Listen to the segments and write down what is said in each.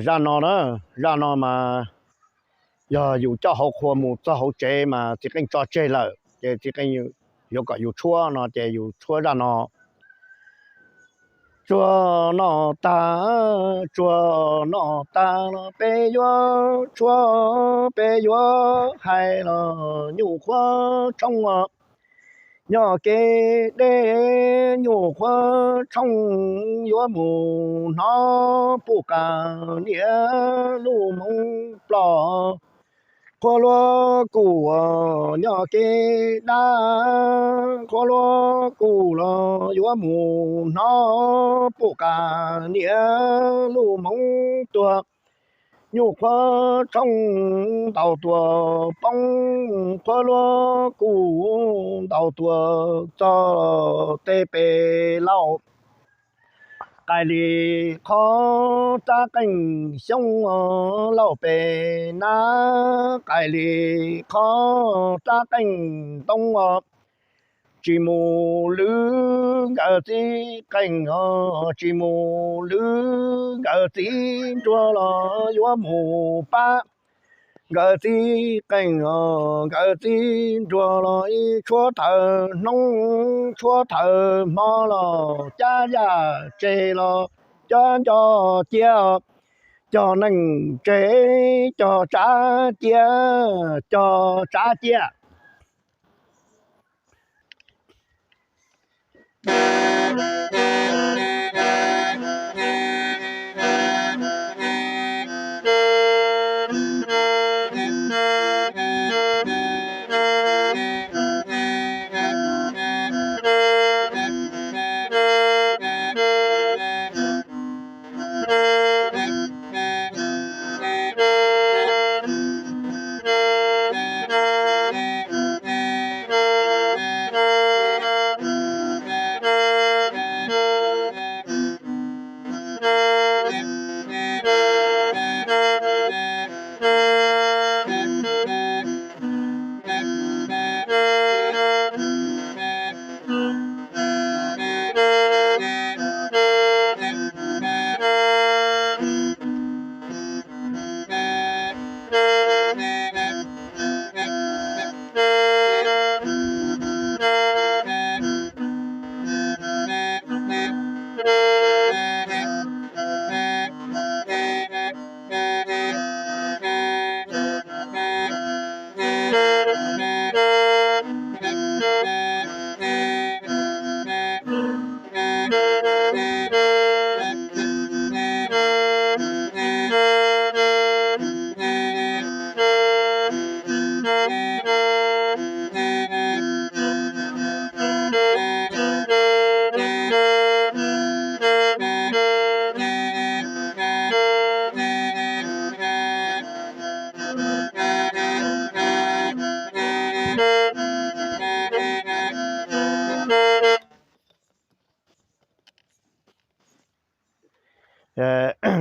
Zaj no na, zaj no mas yog yus coj hauv qhua mus txog hauv tsev mas txiv qeej tso tseg lawm ces txiv qeej yuav kom yus tshuab no ces yus tshuab zaj no. Tsuag noj tag, tsuag noj tag los peb yuav tshuab, peb yuav hais los nyuj qhuav tshoob os. Nyob kev deb nyuj qhuav tshoob yuav mus hnov puj qas niam lub hmoov ploj. Qhuav luaj kuj nyob kev dab, qhuav luaj kuj los yuav mus hnov puj qas niam lub hmoov tuag. Nyuj qhuav tshoob ntaus tuag poob, qhuav luaj kuj ntaus tuag txog tej pes lauj. Qaim li qhov rab qeej xyoob lauj pes nab, qaim li qhov rab qeej ntoo os. Tsis mus lwv nkawd txiv qeej os, tsis mus lwv nkawd txiv nruas los yuav mus pab nkawd txiv qeej os. Nkawd txiv nruas los ib tshuab thawm hnub tshuab thawm hmo los cab yaj tseg los cov nco ciab, cog neeg tseg cog tsav ciab, cog tsav ciab.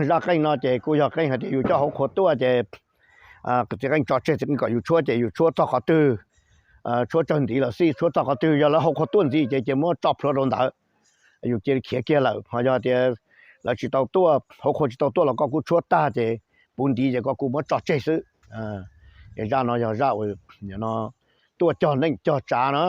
Zaj qeej no ces kuj yog qeej hais tias yus coj hauv qhua tuaj ces txiv qeej tso tseg txiv qeej kom yus tshuab ces yus tshuab txog qhov twg, tshuab tsawg ntiv los xij, tshuab txog qhov twg yog lawv hauv qhua tuaj ntxiv ces ces muab tso plhuav rau ntawd, yus cia li khiav kiag lawm. Ho yog tias lawv tsis tau tuaj, hauv qhua tsis tau tuaj los koj kuj tshuab tag ces puv ntiv ces koj kuj muab tso tseg xwb. Es zaj no yog zaj uas tuaj cog neej cog tsav na.